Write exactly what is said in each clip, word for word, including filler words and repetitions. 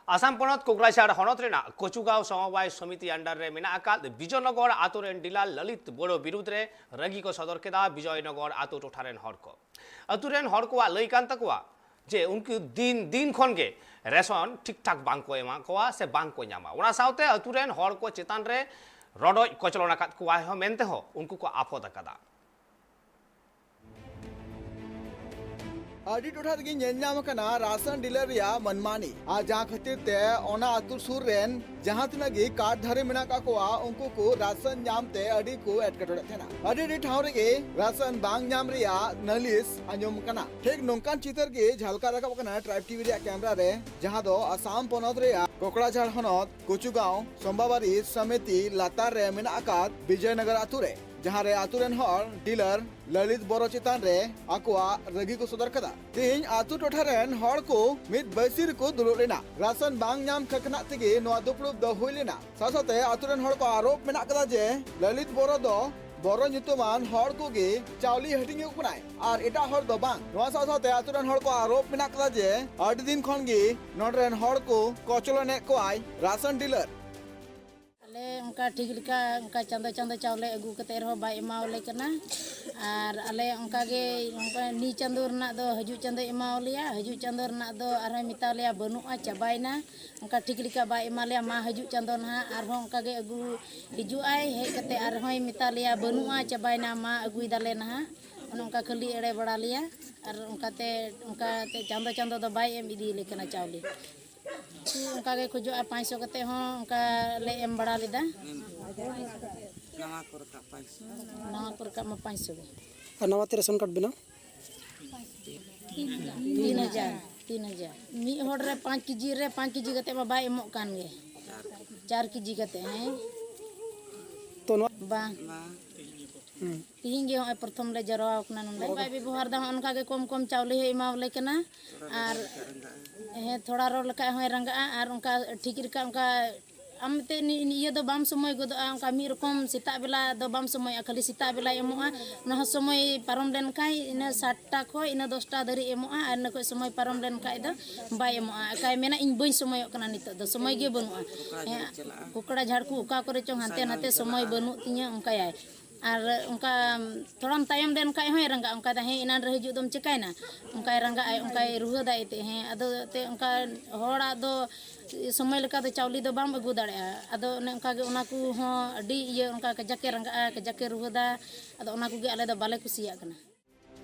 ᱟᱥᱟᱢ ᱯᱚᱱᱚᱛ ᱠᱳᱠᱨᱟᱡᱷᱟᱲ ᱦᱚᱱᱚᱛ ᱨᱮᱱᱟᱜ ᱠᱚᱪᱩᱜᱟᱸᱣ ᱥᱚᱢᱚᱵᱟᱭ ᱥᱚᱢᱤᱛᱤ under ᱨᱮ ᱢᱮᱱᱟᱜ ᱟᱠᱟᱫ ᱵᱤᱡᱚᱭᱱᱚᱜᱚᱨ ᱟᱛᱳ ᱨᱮᱱ dealer ᱞᱚᱞᱤᱛ ᱵᱳᱨᱳ ᱵᱤᱨᱩᱫᱽ ᱨᱮ ᱨᱟᱹᱜᱤ ᱠᱚ ᱥᱚᱫᱚᱨ ᱠᱮᱫᱟ ᱵᱤᱡᱚᱭᱱᱚᱜᱚᱨ ᱟᱛᱳ ᱴᱚᱴᱷᱟ ᱨᱮᱱ ᱦᱚᱲ ᱠᱚ᱾ ᱟᱛᱳ ᱨᱮᱱ ᱦᱚᱲ ᱠᱚᱣᱟᱜ ᱞᱟᱹᱭ ᱠᱟᱱ ᱛᱟᱠᱚᱣᱟ ᱡᱮ ᱩᱱᱠᱩ ᱫᱤᱱ ᱫᱤᱱ ᱠᱷᱚᱱ ᱜᱮ ᱨᱮᱥᱚᱱ ᱴᱷᱤᱠ ᱴᱷᱟᱠ ᱵᱟᱝ ᱠᱚ ᱮᱢᱟ ᱠᱚᱣᱟ ᱥᱮ ᱵᱟᱝ ᱠᱚ ᱧᱟᱢᱟ᱾ ᱚᱱᱟ ᱥᱟᱶᱛᱮ ᱟᱛᱳ ᱨᱮᱱ ᱦᱚᱲ ᱠᱚ ᱪᱮᱛᱟᱱ ᱨᱮ ᱨᱚᱰᱚᱡ ᱠᱚᱪᱞᱚᱱ ᱟᱠᱟᱫ ᱠᱚᱣᱟ ᱦᱚᱸ ᱢᱮᱱᱛᱮ ᱦᱚᱸ ᱩᱱᱠᱩ ᱠᱚ ᱟᱯᱚᱫ ᱟᱠᱟᱫᱟ᱾ ᱟᱹᱰᱤ ᱴᱚᱴᱷᱟ ᱨᱮᱜᱮ ᱧᱮᱞ ᱧᱟᱢ ᱟᱠᱟᱱᱟ ᱨᱟᱥᱚᱱ dealer ᱨᱮᱭᱟᱜ ᱢᱟᱹᱱᱢᱟᱹᱱᱤ, ᱟᱨ ᱡᱟᱦᱟᱸ ᱠᱷᱟᱹᱛᱤᱨ ᱛᱮ ᱚᱱᱟ ᱟᱹᱛᱩ ᱥᱩᱨ ᱨᱮᱱ ᱡᱟᱦᱟᱸ ᱛᱤᱱᱟᱹᱜ ᱜᱮ card ᱫᱷᱟᱨᱤ ᱢᱮᱱᱟᱜ ᱠᱟᱜ ᱠᱚᱣᱟ, ᱩᱱᱠᱩ ᱠᱚ ᱨᱟᱥᱚᱱ ᱧᱟᱢ ᱛᱮ ᱟᱹᱰᱤ ᱠᱚ ᱮᱴᱠᱮᱴᱚᱬᱮᱜ ᱛᱟᱦᱮᱱᱟ᱾ ᱟᱹᱰᱤ ᱟᱹᱰᱤ ᱴᱷᱟᱶ ᱨᱮᱜᱮ ᱨᱟᱥᱚᱱ ᱵᱟᱝ ᱧᱟᱢ ᱨᱮᱭᱟᱜ ᱱᱟᱹᱞᱤᱥ ᱟᱸᱡᱚᱢ ᱠᱟᱱᱟ᱾ ᱴᱷᱤᱠ ᱱᱚᱝᱠᱟᱱ ᱪᱤᱛᱟᱹᱨ ᱜᱮ ᱡᱷᱟᱞᱠᱟᱣ ᱨᱟᱠᱟᱵ ᱠᱟᱱᱟ Tribe TV ᱨᱮᱭᱟᱜ camera ᱨᱮ, ᱡᱟᱦᱟᱸ ᱫᱚ ᱟᱥᱟᱢ ᱯᱚᱱᱚᱛ ᱨᱮᱭᱟᱜ ᱠᱚᱠᱲᱟᱡᱷᱟᱲ ᱦᱚᱱᱚᱛ ᱠᱚᱪᱩᱜᱟᱸᱣ ᱥᱚᱢᱵᱟᱵᱟᱨᱤ ᱥᱚᱢᱤᱛᱤ ᱞᱟᱛᱟᱨ ᱨᱮ ᱢᱮᱱᱟᱜ ᱟᱠᱟᱫ ᱵᱤᱡᱚᱭᱱᱚᱜᱚᱨ ᱟᱹᱛᱩ ᱨᱮ, ᱡᱟᱦᱟᱸ ᱨᱮ ᱟᱹᱛᱩ ᱨᱮᱱ ᱦᱚᱲ dealer ᱞᱚᱞᱤᱛ ᱵᱳᱨᱳ ᱪᱮᱛᱟᱱ ᱨᱮ ᱟᱠᱚᱣᱟᱜ ᱨᱟᱹᱜᱤ ᱠᱚ ᱥᱚᱫᱚᱨ ᱠᱟᱫᱟ᱾ ᱛᱮᱦᱮᱧ ᱟᱹᱛᱩ ᱴᱚᱴᱷᱟ ᱨᱮᱱ ᱦᱚᱲ ᱠᱚ ᱢᱤᱫ ᱵᱟᱹᱭᱥᱤ ᱨᱮᱠᱚ ᱫᱩᱲᱩᱵ ᱞᱮᱱᱟ᱾ ᱨᱟᱥᱚᱱ ᱵᱟᱝ ᱧᱟᱢ ᱠᱷᱟᱹᱠᱱᱟᱜ ᱛᱮᱜᱮ ᱱᱚᱣᱟ ᱫᱩᱯᱲᱩᱵ ᱫᱚ ᱦᱩᱭ ᱞᱮᱱᱟ᱾ ᱥᱟᱶ ᱥᱟᱶᱛᱮ ᱟᱹᱛᱩ ᱨᱮᱱ ᱦᱚᱲ ᱠᱚ ᱟᱨᱳᱯ ᱢᱮᱱᱟᱜ ᱠᱟᱫᱟ ᱡᱮ ᱞᱚᱞᱤᱛ ᱵᱳᱨᱳ ᱫᱚ ᱵᱳᱨᱳ ᱧᱩᱛᱩᱢᱟᱱ ᱦᱚᱲ ᱠᱚᱜᱮ ᱪᱟᱣᱞᱮ ᱦᱟᱹᱴᱤᱧ ᱟᱠᱚ ᱠᱟᱱᱟᱭ ᱟᱨ ᱮᱴᱟᱜ ᱦᱚᱲ ᱫᱚ ᱵᱟᱝ᱾ ᱱᱚᱣᱟ ᱥᱟᱶ ᱥᱟᱶᱛᱮ ᱟᱹᱛᱩ ᱨᱮᱱ ᱦᱚᱲ ᱠᱚ ᱟᱨᱳᱯ ᱢᱮᱱᱟᱜ ᱠᱟᱫᱟ ᱡᱮ ᱟᱹᱰᱤ ᱫᱤᱱ ᱠᱷᱚᱱ ᱜᱮ ᱱᱚᱰᱮ ᱨᱮᱱ ᱦᱚᱲ ᱠᱚ ᱠᱚᱪᱞᱚᱱᱮᱫ ᱠᱚᱣᱟᱭ ᱨᱟᱥᱚᱱ dealer᱾ ᱟᱞᱮ ᱚᱱᱠᱟ ᱴᱷᱤᱠ ᱞᱮᱠᱟ ᱚᱱᱠᱟ ᱪᱟᱸᱫᱚ ᱪᱟᱸᱫᱚ ᱪᱟᱣᱞᱮ ᱟᱹᱜᱩ ᱠᱟᱛᱮ ᱨᱮᱦᱚᱸ ᱵᱟᱭ ᱮᱢᱟᱣᱟᱞᱮ ᱠᱟᱱᱟ᱾ ᱟᱨ ᱟᱞᱮ ᱚᱱᱠᱟ ᱜᱮ ᱚᱱᱠᱟ ᱱᱤᱭᱟᱹ ᱪᱟᱸᱫᱚ ᱨᱮᱱᱟᱜ ᱫᱚ ᱦᱤᱡᱩᱜ ᱪᱟᱸᱫᱚᱭ ᱮᱢᱟᱣᱟᱞᱮᱭᱟ, ᱦᱤᱡᱩᱜ ᱪᱟᱸᱫᱚ ᱨᱮᱱᱟᱜ ᱫᱚ ᱟᱨᱦᱚᱸᱭ ᱢᱮᱛᱟᱣᱟᱞᱮᱭᱟ ᱵᱟᱹᱱᱩᱜᱼᱟ, ᱪᱟᱵᱟᱭᱮᱱᱟ᱾ ᱚᱱᱠᱟ ᱴᱷᱤᱠ ᱞᱮᱠᱟ ᱵᱟᱭ ᱮᱢᱟᱞᱮᱭᱟ, ᱢᱟ ᱦᱤᱡᱩᱜ ᱪᱟᱸᱫᱚ ᱱᱟᱦᱟᱜ ᱟᱨᱦᱚᱸ ᱚᱱᱠᱟ ᱜᱮ ᱟᱹᱜᱩ ᱦᱤᱡᱩᱜ ᱟᱭ, ᱦᱮᱡ ᱠᱟᱛᱮ ᱟᱨᱦᱚᱸᱭ ᱢᱮᱛᱟᱞᱮᱭᱟ ᱵᱟᱹᱱᱩᱜᱼᱟ, ᱪᱟᱵᱟᱭᱮᱱᱟ, ᱢᱟ ᱟᱹᱜᱩᱭ ᱫᱟᱞᱮ ᱱᱟᱦᱟᱜ᱾ ᱚᱱᱮ ᱚᱱᱠᱟ ᱠᱷᱟᱹᱞᱤ ᱮᱲᱮ ᱵᱟᱲᱟ ᱞᱮᱭᱟ᱾ ᱟᱨ ᱚᱱᱠᱟᱛᱮ ᱚᱱᱠᱟᱛᱮ ᱪᱟᱸᱫᱚ ᱪᱟᱸᱫᱚ ᱫᱚ ᱵᱟᱭ ᱮᱢ ᱤᱫᱤᱭᱟᱞᱮ ᱠᱟᱱᱟ ᱪᱟᱣᱞᱮ᱾ ᱚᱱᱠᱟ ᱜᱮ ᱠᱷᱚᱡᱚᱜᱼᱟ, ᱯᱟᱸᱪᱥᱚ ᱠᱟᱛᱮ ᱦᱚᱸ ᱚᱱᱠᱟ ᱞᱮ ᱮᱢ ᱵᱟᱲᱟ ᱞᱮᱫᱟ᱾ ᱱᱟᱣᱟ ᱠᱚ ᱨᱟᱠᱟᱵ ᱯᱟᱸᱪᱥᱚ᱾ ᱱᱟᱣᱟ ᱠᱚ ᱨᱟᱠᱟᱵ ᱢᱟ ᱯᱟᱸᱪᱥᱚ ᱜᱮ᱾ ᱟᱨ ᱱᱟᱣᱟ ᱛᱮ ᱨᱮᱥᱚᱱ ᱠᱟᱨᱰ ᱵᱮᱱᱟᱣ? ᱛᱤᱱ ᱦᱟᱡᱟᱨ, ᱛᱤᱱ ᱦᱟᱡᱟᱨ᱾ ᱢᱤᱫ ᱦᱚᱲ ᱨᱮ ᱯᱟᱸᱪ ᱠᱮᱡᱤ ᱨᱮ ᱯᱟᱸᱪ ᱠᱮᱡᱤ ᱠᱟᱛᱮ ᱢᱟ ᱵᱟᱭ ᱮᱢᱚᱜ ᱠᱟᱱ ᱜᱮ᱾ ᱪᱟᱨ ᱠᱮᱡᱤ ᱠᱟᱛᱮ, ᱦᱮᱸ᱾ ᱛᱚ ᱱᱚᱣᱟ ᱵᱟᱝ᱾ ᱦᱩᱸ᱾ ᱛᱤᱦᱤᱧ ᱜᱮ ᱦᱚᱸᱜᱼᱚᱭ ᱯᱨᱚᱛᱷᱚᱢ ᱞᱮ ᱡᱟᱨᱣᱟ ᱟᱠᱟᱱᱟ ᱱᱚᱰᱮ᱾ ᱵᱟᱭ ᱵᱮᱵᱚᱦᱟᱨ ᱫᱟ, ᱦᱚᱸᱜᱼᱚ ᱱᱚᱝᱠᱟ ᱜᱮ ᱠᱚᱢ ᱠᱚᱢ ᱪᱟᱣᱞᱮ ᱦᱚᱸᱭ ᱮᱢᱟᱣᱟᱞᱮ ᱠᱟᱱᱟ᱾ ᱟᱨ ᱦᱮᱸ, ᱛᱷᱚᱲᱟ ᱨᱚᱲ ᱞᱮᱠᱷᱟᱡ ᱦᱚᱸᱭ ᱨᱟᱸᱜᱟᱜᱼᱟ᱾ ᱟᱨ ᱚᱱᱠᱟ ᱴᱷᱤᱠ ᱞᱮᱠᱟ ᱚᱱᱠᱟ ᱟᱢ ᱛᱮ ᱱᱤ- ᱱᱤ- ᱤᱭᱟᱹ ᱫᱚ ᱵᱟᱢ ᱥᱚᱢᱚᱭ ᱜᱚᱫᱚᱜᱼᱟ, ᱚᱱᱠᱟ ᱢᱤᱫ ᱨᱚᱠᱚᱢ ᱥᱮᱛᱟᱜ ᱵᱮᱞᱟ ᱫᱚ ᱵᱟᱢ ᱥᱚᱢᱚᱭᱚᱜᱼᱟ, ᱠᱷᱟᱹᱞᱤ ᱥᱮᱛᱟᱜ ᱵᱮᱞᱟᱭ ᱮᱢᱚᱜᱼᱟ᱾ ᱚᱱᱟ ᱦᱚᱸ ᱥᱚᱢᱚᱭ ᱯᱟᱨᱚᱢ ᱞᱮᱱᱠᱷᱟᱱ ᱤᱱᱟᱹ ᱥᱟᱛᱴᱟ ᱠᱷᱚᱱ ᱤᱱᱟᱹ ᱫᱚᱥᱴᱟ ᱫᱷᱟᱹᱨᱤᱡ ᱮᱢᱚᱜᱼᱟ, ᱟᱨ ᱤᱱᱟᱹ ᱠᱷᱚᱱ ᱥᱚᱢᱚᱭ ᱯᱟᱨᱚᱢ ᱞᱮᱱᱠᱷᱟᱱ ᱫᱚ ᱵᱟᱭ ᱮᱢᱚᱜᱼᱟ᱾ ᱚᱠᱟᱭ ᱢᱮᱱᱟ, "ᱤᱧ ᱵᱟᱹᱧ ᱥᱚᱢᱚᱭᱚᱜ ᱠᱟᱱᱟ, ᱱᱤᱛᱚᱜ ᱫᱚ ᱥᱚᱢᱚᱭ ᱜᱮ ᱵᱟᱹᱱᱩᱜᱼᱟ, ᱦᱮᱸ, ᱠᱚᱠᱲᱟ ᱡᱷᱟᱲ ᱠᱚ ᱚᱠᱟ ᱠᱚᱨᱮ ᱪᱚᱝ ᱦᱟᱱᱛᱮ ᱱᱟᱛᱮ ᱥᱚᱢᱚᱭ ᱵᱟᱹᱱᱩᱜ ᱛᱤᱧᱟᱹ", ᱚᱱᱠᱟᱭᱟᱭ᱾ ᱟᱨ ᱚᱱᱠᱟ ᱛᱷᱚᱲᱟᱢ ᱛᱟᱭᱚᱢ ᱞᱮᱱᱠᱷᱟᱱ ᱦᱚᱸᱭ ᱨᱟᱸᱜᱟᱜᱼᱟ, ᱚᱱᱠᱟ ᱫᱚ, "ᱦᱮᱸ, ᱮᱱᱟᱱ ᱨᱮ ᱦᱤᱡᱩᱜ ᱫᱚᱢ ᱪᱮᱠᱟᱭᱱᱟ?" ᱚᱱᱠᱟᱭ ᱨᱟᱸᱜᱟᱜᱼᱟᱭ, ᱚᱱᱠᱟᱭ ᱨᱩᱦᱟᱹᱫᱟᱭ ᱮᱱᱛᱮᱫ, ᱦᱮᱸ, ᱟᱫᱚ ᱮᱱᱛᱮᱫ ᱚᱱᱠᱟ ᱦᱚᱲᱟᱜ ᱫᱚ ᱥᱚᱢᱚᱭ ᱞᱮᱠᱟ ᱫᱚ ᱪᱟᱣᱞᱮ ᱫᱚ ᱵᱟᱢ ᱟᱹᱜᱩ ᱫᱟᱲᱮᱭᱟᱜᱼᱟ᱾ ᱟᱫᱚ ᱚᱱᱮ ᱚᱱᱠᱟ ᱜᱮ ᱚᱱᱟ ᱠᱚᱦᱚᱸ ᱟᱹᱰᱤ ᱤᱭᱟᱹ, ᱚᱱᱠᱟ ᱠᱟᱡᱟᱠᱮ ᱨᱟᱸᱜᱟᱜᱼᱟ, ᱠᱟᱡᱟᱠᱮ ᱨᱩᱦᱟᱹᱫᱟ᱾ ᱟᱫᱚ ᱚᱱᱟ ᱠᱚᱜᱮ ᱟᱞᱮ ᱫᱚ ᱵᱟᱞᱮ ᱠᱩᱥᱤᱭᱟᱜ ᱠᱟᱱᱟ᱾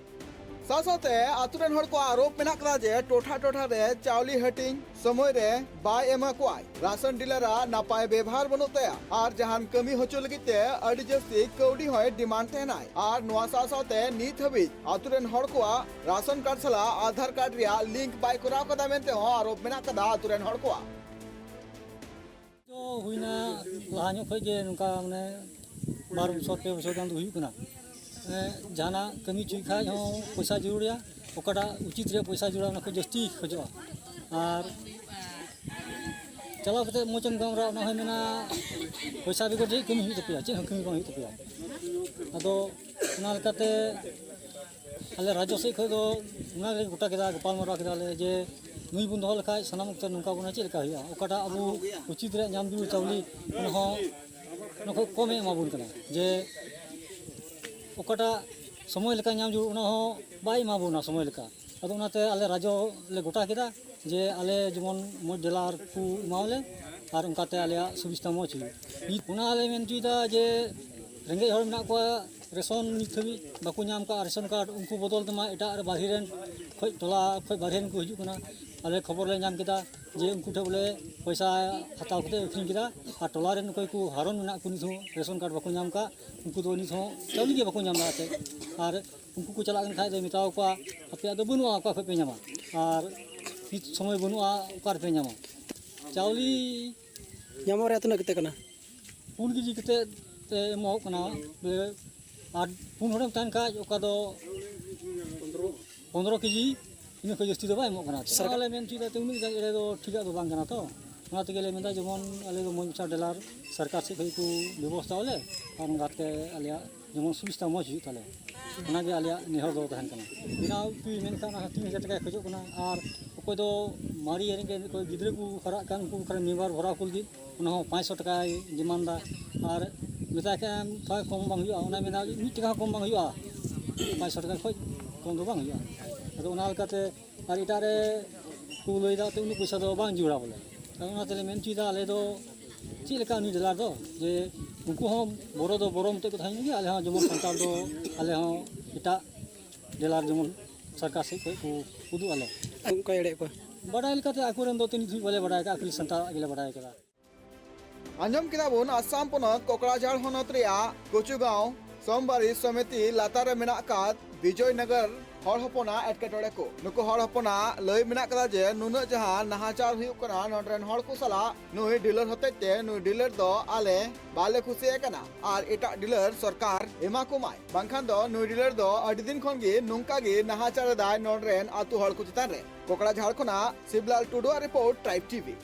ᱥᱟᱶ ᱥᱟᱶᱛᱮ ᱟᱛᱳ ᱨᱮᱱ ᱦᱚᱲ ᱠᱚᱣᱟᱜ ᱟᱨᱳᱯ ᱢᱮᱱᱟᱜ ᱠᱟᱫᱟ ᱡᱮ ᱴᱚᱴᱷᱟ ᱴᱚᱴᱷᱟ ᱨᱮ ᱪᱟᱣᱞᱮ ᱦᱟᱹᱴᱤᱧ ᱥᱚᱢᱚᱭ ᱨᱮ ᱵᱟᱭ ᱮᱢᱟ ᱠᱚᱣᱟᱭ, ᱨᱟᱥᱚᱱ ᱰᱤᱞᱟᱨᱟᱜ ᱱᱟᱯᱟᱭ ᱵᱮᱵᱷᱟᱨ ᱵᱟᱹᱱᱩᱜ ᱛᱟᱭᱟ ᱟᱨ ᱡᱟᱦᱟᱱ ᱠᱟᱹᱢᱤ ᱦᱚᱪᱚ ᱞᱟᱹᱜᱤᱫ ᱛᱮ ᱟᱹᱰᱤ ᱡᱟᱹᱥᱛᱤ ᱠᱟᱹᱣᱰᱤ ᱦᱚᱸᱭ ᱰᱤᱢᱟᱱᱰ ᱛᱟᱦᱮᱱᱟᱭ᱾ ᱟᱨ ᱱᱚᱣᱟ ᱥᱟᱶ ᱥᱟᱶᱛᱮ ᱱᱤᱛ ᱦᱟᱹᱵᱤᱡ ᱟᱛᱳ ᱨᱮᱱ ᱦᱚᱲ ᱠᱚᱣᱟᱜ ᱨᱟᱥᱚᱱ ᱠᱟᱨᱰ ᱥᱟᱞᱟᱜ ᱟᱫᱷᱟᱨ ᱠᱟᱨᱰ ᱨᱮᱭᱟᱜ ᱞᱤᱝᱠ ᱵᱟᱭ ᱠᱚᱨᱟᱣ ᱠᱟᱫᱟ ᱢᱮᱱᱛᱮ ᱦᱚᱸ ᱟᱨᱳᱯ ᱢᱮᱱᱟᱜ ᱠᱟᱫᱟ ᱟᱛᱳ ᱨᱮᱱ ᱦᱚᱲ ᱠᱚᱣᱟᱜ᱾ ᱛᱚ ᱦᱩᱭᱱᱟ ᱞᱟᱦᱟ ᱧᱚᱜ ᱠᱷᱚᱡ ᱜᱮ ᱱᱚᱝᱠᱟ ᱢᱟᱱᱮ ᱵᱟᱨ ᱵᱚᱪᱷᱚᱨ ᱯᱮ ᱵᱚᱪᱷᱚᱨ ᱜᱟᱱ ᱫᱚ ᱦᱩᱭᱩᱜ ᱠᱟᱱᱟ᱾ ᱮ, ᱡᱟᱦᱟᱱᱟᱜ ᱠᱟᱹᱢᱤ ᱦᱚᱪᱚᱭ ᱠᱷᱟᱡ ᱦᱚᱸ ᱯᱚᱭᱥᱟ ᱡᱟᱹᱨᱩᱲ ᱨᱮᱭᱟ, ᱚᱠᱟᱴᱟᱜ ᱩᱪᱤᱛ ᱨᱮᱭᱟᱜ ᱯᱚᱭᱥᱟ ᱡᱟᱹᱨᱩᱲᱟ, ᱚᱱᱟ ᱠᱷᱚᱡ ᱡᱟᱹᱥᱛᱤ ᱠᱷᱚᱡᱚᱜᱼᱟ᱾ ᱟᱨ ᱪᱟᱞᱟᱣ ᱠᱟᱛᱮ ᱢᱚᱡᱽ ᱮᱢ ᱜᱟᱞᱢᱟᱨᱟᱜᱼᱟ, ᱚᱱᱟ ᱦᱚᱸᱭ ᱢᱮᱱᱟ ᱯᱚᱭᱥᱟ ᱵᱮᱜᱚᱨ ᱪᱮᱫ ᱠᱟᱹᱢᱤ ᱦᱩᱭᱩᱜ ᱛᱟᱯᱮᱭᱟ, ᱪᱮᱫ ᱦᱚᱸ ᱠᱟᱹᱢᱤ ᱵᱟᱝ ᱦᱩᱭᱩᱜ ᱛᱟᱯᱮᱭᱟ᱾ ᱟᱫᱚ ᱚᱱᱟ ᱞᱮᱠᱟᱛᱮ ᱟᱞᱮ ᱨᱟᱡᱽᱡᱚ ᱥᱮᱫ ᱠᱷᱚᱡ ᱫᱚ ᱚᱱᱟ ᱜᱮᱞᱮ ᱜᱚᱴᱟ ᱠᱮᱫᱟ, ᱜᱟᱯᱟᱞ ᱢᱟᱨᱟᱣ ᱠᱮᱫᱟ ᱞᱮ ᱡᱮ ᱱᱩᱭ ᱵᱚᱱ ᱫᱚᱦᱚ ᱞᱮᱠᱷᱟᱡ ᱥᱟᱱᱟᱢ ᱚᱠᱛᱮ ᱱᱚᱝᱠᱟ ᱵᱚᱱᱟ, ᱪᱮᱫ ᱞᱮᱠᱟ ᱦᱩᱭᱩᱜᱼᱟ? ᱚᱠᱟᱴᱟᱜ ᱟᱵᱚ ᱩᱪᱤᱛ ᱨᱮᱭᱟᱜ ᱧᱟᱢ ᱡᱟᱹᱨᱩᱲ ᱪᱟᱣᱞᱮ, ᱚᱱᱟ ᱦᱚᱸ ᱚᱱᱟ ᱠᱷᱚᱡ ᱠᱚᱢᱮ ᱮᱢᱟ ᱵᱚᱱ ᱠᱟᱱᱟ, ᱡᱮ ᱚᱠᱟᱴᱟᱜ ᱥᱚᱢᱚᱭ ᱞᱮᱠᱟ ᱧᱟᱢ ᱡᱟᱹᱨᱩᱲ, ᱚᱱᱟ ᱦᱚᱸ ᱵᱟᱭ ᱮᱢᱟ ᱵᱚᱱᱟ ᱥᱚᱢᱚᱭ ᱞᱮᱠᱟ᱾ ᱟᱫᱚ ᱚᱱᱟᱛᱮ ᱟᱞᱮ ᱨᱟᱡᱽᱡᱚ ᱞᱮ ᱜᱚᱴᱟ ᱠᱮᱫᱟ ᱡᱮ ᱟᱞᱮ ᱡᱮᱢᱚᱱ ᱢᱚᱡᱽ ᱰᱤᱞᱟᱨ ᱠᱚ ᱮᱢᱟᱣᱟᱞᱮ ᱟᱨ ᱚᱱᱠᱟᱛᱮ ᱟᱞᱮᱭᱟᱜ ᱥᱩᱵᱤᱥᱛᱟ ᱢᱚᱡᱽ ᱦᱩᱭᱩᱜ᱾ ᱱᱤᱛ ᱚᱱᱟ ᱞᱮ ᱢᱮᱱ ᱦᱚᱪᱚᱭᱮᱫᱟ ᱡᱮ ᱨᱮᱸᱜᱮᱡ ᱦᱚᱲ ᱢᱮᱱᱟᱜ ᱠᱚᱣᱟ, ᱨᱮᱥᱚᱱ ᱱᱤᱛ ᱦᱟᱹᱵᱤᱡ ᱵᱟᱠᱚ ᱧᱟᱢ ᱠᱟᱜᱼᱟ, ᱨᱮᱥᱚᱱ ᱠᱟᱨᱰ, ᱩᱱᱠᱩ ᱵᱚᱫᱚᱞ ᱛᱮᱢᱟ ᱮᱴᱟᱜ ᱨᱮ ᱵᱟᱨᱦᱮ ᱨᱮᱱ ᱠᱷᱚᱡ, ᱴᱚᱞᱟ ᱠᱷᱚᱡ ᱵᱟᱨᱦᱮ ᱨᱮᱱ ᱠᱚ ᱦᱤᱡᱩᱜ ᱠᱟᱱᱟ᱾ ᱟᱞᱮ ᱠᱷᱚᱵᱚᱨ ᱞᱮ ᱧᱟᱢ ᱠᱮᱫᱟ ᱡᱮ ᱩᱱᱠᱩ ᱴᱷᱮᱱ ᱵᱚᱞᱮ ᱯᱚᱭᱥᱟ ᱦᱟᱛᱟᱣ ᱠᱟᱛᱮ ᱟᱹᱠᱷᱨᱤᱧ ᱠᱮᱫᱟ, ᱟᱨ ᱴᱚᱞᱟ ᱨᱮᱱ ᱚᱠᱚᱭ ᱠᱚ ᱦᱟᱨᱚᱱ ᱢᱮᱱᱟᱜ ᱠᱚ ᱱᱤᱛ ᱦᱚᱸ ᱨᱮᱥᱚᱱ ᱠᱟᱨᱰ ᱵᱟᱠᱚ ᱧᱟᱢ ᱠᱟᱜ, ᱩᱱᱠᱩ ᱫᱚ ᱱᱤᱛ ᱦᱚᱸ ᱪᱟᱣᱞᱮ ᱜᱮ ᱵᱟᱠᱚ ᱧᱟᱢ ᱫᱟᱲᱮᱭᱟᱜ ᱛᱮ᱾ ᱟᱨ ᱩᱱᱠᱩ ᱠᱚ ᱪᱟᱞᱟᱜ ᱠᱟᱱ ᱠᱷᱟᱡ ᱫᱚ ᱢᱮᱛᱟᱣ ᱠᱚᱣᱟ, "ᱟᱯᱮᱭᱟᱜ ᱫᱚ ᱵᱟᱹᱱᱩᱜᱼᱟ, ᱚᱠᱟ ᱠᱷᱚᱡ ᱯᱮ ᱧᱟᱢᱟ?" ᱟᱨ ᱱᱤᱛ ᱥᱚᱢᱚᱭ ᱵᱟᱹᱱᱩᱜᱼᱟ, ᱚᱠᱟ ᱨᱮᱯᱮ ᱧᱟᱢᱟ? ᱪᱟᱣᱞᱮ ᱧᱟᱢᱚᱜ ᱨᱮᱭᱟᱜ ᱛᱤᱱᱟᱹᱜ ᱠᱟᱛᱮ ᱠᱟᱱᱟ? ᱯᱩᱱ ᱠᱮᱡᱤ ᱠᱟᱛᱮ ᱛᱮ ᱮᱢᱚᱜ ᱠᱟᱱᱟ ᱵᱚᱞᱮ, ᱟᱨ ᱯᱩᱱ ᱦᱚᱲᱮᱢ ᱛᱟᱦᱮᱱ ᱠᱷᱟᱡ ᱚᱠᱟ ᱫᱚ ᱯᱚᱱᱫᱽᱨᱚ ᱠᱮᱡᱤ, ᱤᱱᱟᱹ ᱠᱷᱚᱡ ᱡᱟᱹᱥᱛᱤ ᱫᱚ ᱵᱟᱭ ᱮᱢᱚᱜ ᱠᱟᱱᱟ᱾ ᱥᱚᱨᱠᱟᱨ ᱟᱞᱮ ᱢᱮᱱ ᱦᱚᱪᱚᱭᱮᱫᱟ ᱛᱮ ᱩᱱᱟᱹᱜ ᱜᱟᱱ ᱮᱲᱮ ᱫᱚ ᱴᱷᱤᱠᱟᱜ ᱫᱚ ᱵᱟᱝ ᱠᱟᱱᱟ ᱛᱚ᱾ ᱚᱱᱟ ᱛᱮᱜᱮ ᱞᱮ ᱢᱮᱱᱫᱟ ᱡᱮᱢᱚᱱ ᱟᱞᱮ ᱫᱚ ᱢᱚᱡᱽ ᱢᱟᱪᱷᱟ ᱰᱤᱞᱟᱨ ᱥᱚᱨᱠᱟᱨ ᱥᱮᱫ ᱠᱷᱚᱱ ᱠᱚ ᱵᱮᱵᱚᱥᱛᱷᱟ ᱟᱞᱮ, ᱟᱨ ᱚᱱᱠᱟᱛᱮ ᱟᱞᱮᱭᱟᱜ ᱡᱮᱢᱚᱱ ᱥᱩᱵᱤᱥᱛᱟ ᱢᱚᱡᱽ ᱦᱩᱭᱩᱜ ᱛᱟᱞᱮ, ᱚᱱᱟᱜᱮ ᱟᱞᱮᱭᱟᱜ ᱱᱮᱦᱚᱨ ᱫᱚ ᱛᱟᱦᱮᱱ ᱠᱟᱱᱟ᱾ ᱵᱮᱱᱟᱣ ᱠᱚ ᱢᱮᱱᱠᱷᱟᱱ ᱚᱱᱟ ᱦᱚᱸ ᱛᱤᱱ ᱦᱟᱡᱟᱨ ᱴᱟᱠᱟᱭ ᱠᱷᱚᱡᱚᱜ ᱠᱟᱱᱟ, ᱟᱨ ᱚᱠᱚᱭ ᱫᱚ ᱢᱟᱨᱮ ᱨᱮᱸᱜᱮᱡ ᱚᱠᱚᱭ ᱜᱤᱫᱽᱨᱟᱹ ᱠᱚ ᱦᱟᱨᱟᱜ ᱠᱟᱱ ᱩᱱᱠᱩ ᱵᱟᱠᱷᱨᱟ ᱢᱮᱢᱵᱟᱨ ᱵᱷᱚᱨᱟᱣ ᱠᱚ ᱞᱟᱹᱜᱤᱫ ᱚᱱᱟ ᱦᱚᱸ ᱯᱟᱸᱪᱥᱚ ᱴᱟᱠᱟᱭ ᱰᱤᱢᱟᱱᱰ ᱫᱟ, ᱟᱨ ᱢᱮᱛᱟᱭ ᱠᱷᱟᱱ ᱛᱷᱚᱲᱟ ᱠᱚᱢ ᱵᱟᱝ ᱦᱩᱭᱩᱜᱼᱟ, ᱚᱱᱟ ᱢᱮᱱᱫᱟ ᱢᱤᱫ ᱴᱟᱠᱟ ᱦᱚᱸ ᱠᱚᱢ ᱵᱟᱝ ᱦᱩᱭᱩᱜᱼᱟ, ᱯᱟᱸᱪᱥᱚ ᱴᱟᱠᱟ ᱠᱷᱚᱡ ᱠᱚᱢ ᱫᱚ ᱵᱟᱝ ᱦᱩᱭᱩᱜᱼᱟ᱾ ᱟᱫᱚ ᱚᱱᱟ ᱞᱮᱠᱟᱛᱮ ᱟᱨ ᱮᱴᱟᱜ ᱨᱮ ᱠᱚ ᱞᱟᱹᱭᱫᱟ ᱛᱚ ᱩᱱᱟᱹᱜ ᱯᱚᱭᱥᱟ ᱫᱚ ᱵᱟᱝ ᱡᱩᱲᱟ ᱵᱚᱞᱮ᱾ ᱟᱫᱚ ᱚᱱᱟ ᱛᱮᱞᱮ ᱢᱮᱱ ᱦᱚᱪᱚᱭᱮᱫᱟ ᱟᱞᱮ ᱫᱚ ᱪᱮᱫ ᱞᱮᱠᱟ ᱩᱱᱤ ᱰᱤᱞᱟᱨ ᱫᱚ, ᱡᱮ ᱩᱱᱠᱩ ᱦᱚᱸ ᱵᱚᱨᱚ ᱫᱚ ᱵᱚᱨᱚ ᱢᱚᱛᱚ ᱠᱚ ᱛᱟᱦᱮᱱ ᱜᱮᱭᱟ, ᱟᱞᱮ ᱦᱚᱸ ᱡᱮᱢᱚᱱ ᱥᱟᱱᱛᱟᱲ ᱫᱚ ᱟᱞᱮ ᱦᱚᱸ ᱮᱴᱟᱜ ᱰᱤᱞᱟᱨ ᱡᱮᱢᱚᱱ ᱥᱚᱨᱠᱟᱨ ᱥᱮᱫ ᱠᱷᱚᱱ ᱠᱚ ᱩᱫᱩᱜ ᱟᱞᱮ᱾ ᱚᱠᱚᱭ ᱮᱲᱮᱭᱮᱫ ᱠᱚᱣᱟ? ᱵᱟᱰᱟᱭ ᱞᱮᱠᱟᱛᱮ ᱟᱠᱚᱨᱮᱱ ᱫᱚ ᱛᱚ ᱱᱤᱛ ᱫᱷᱟᱹᱵᱤᱡ ᱵᱟᱞᱮ ᱵᱟᱰᱟᱭ ᱟᱠᱟᱫᱼᱟ, ᱠᱷᱟᱹᱞᱤ ᱥᱟᱱᱛᱟᱲᱟᱜ ᱜᱮᱞᱮ ᱵᱟᱰᱟᱭ ᱟᱠᱟᱫᱟ᱾ ᱟᱸᱡᱚᱢ ᱠᱮᱫᱟ ᱵᱚᱱ ᱟᱥᱟᱢ ᱯᱚᱱᱚᱛ ᱠᱚᱠᱲᱟᱡᱷᱟᱲ ᱦᱚᱱᱚᱛ ᱨᱮᱭᱟᱜ ᱠᱚᱪᱩᱜᱟᱸᱣ ᱥᱚᱢᱵᱟᱨᱤ ᱥᱚᱢᱤᱛᱤ ᱞᱟᱛᱟᱨ ᱨᱮ ᱢᱮᱱᱟᱜ ᱟᱠᱟᱫ ᱵᱤᱡᱚᱭ ᱱᱚᱜᱚᱨ ᱦᱚᱲ ᱦᱚᱯᱚᱱᱟᱜ ᱮᱴᱠᱮᱴᱚᱬᱮ ᱠᱚ᱾ ᱱᱩᱠᱩ ᱦᱚᱲ ᱦᱚᱯᱚᱱᱟᱜ ᱞᱟᱹᱭ ᱢᱮᱱᱟᱜ ᱟᱠᱟᱫᱟ ᱡᱮ ᱱᱩᱱᱟᱹᱜ ᱡᱟᱦᱟᱸ ᱱᱟᱦᱟᱪᱟᱨ ᱦᱩᱭᱩᱜ ᱠᱟᱱᱟ, ᱱᱚᱰᱮ ᱨᱮᱱ ᱦᱚᱲ ᱠᱚ ᱥᱟᱞᱟᱜ ᱱᱩᱭ ᱰᱤᱞᱟᱨ ᱦᱚᱛᱮᱡ ᱛᱮ ᱱᱩᱭ ᱰᱤᱞᱟᱨ ᱫᱚ ᱟᱞᱮ ᱵᱟᱞᱮ ᱠᱩᱥᱤᱭᱟᱭ ᱠᱟᱱᱟ ᱟᱨ ᱮᱴᱟᱜ ᱰᱤᱞᱟᱨ ᱥᱚᱨᱠᱟᱨ ᱮᱢᱟ ᱠᱚᱢᱟᱭ, ᱵᱟᱝᱠᱷᱟᱱ ᱫᱚ ᱱᱩᱭ ᱰᱤᱞᱟᱨ ᱫᱚ ᱟᱹᱰᱤ ᱫᱤᱱ ᱠᱷᱚᱱ ᱜᱮ ᱱᱚᱝᱠᱟ ᱜᱮ ᱱᱟᱦᱟᱪᱟᱨ ᱮᱫᱟᱭ ᱱᱚᱰᱮ ᱨᱮᱱ ᱟᱹᱛᱩ ᱦᱚᱲ ᱠᱚ ᱪᱮᱛᱟᱱ ᱨᱮ᱾ ᱠᱚᱠᱲᱟᱡᱷᱟᱲ ᱠᱷᱚᱱᱟᱜ ᱥᱤᱵᱞᱟᱞ ᱴᱩᱰᱩᱣᱟᱜ ᱨᱤᱯᱳᱨᱴ, ᱴᱨᱟᱭᱤᱵᱽ ᱴᱤᱵᱷᱤ᱾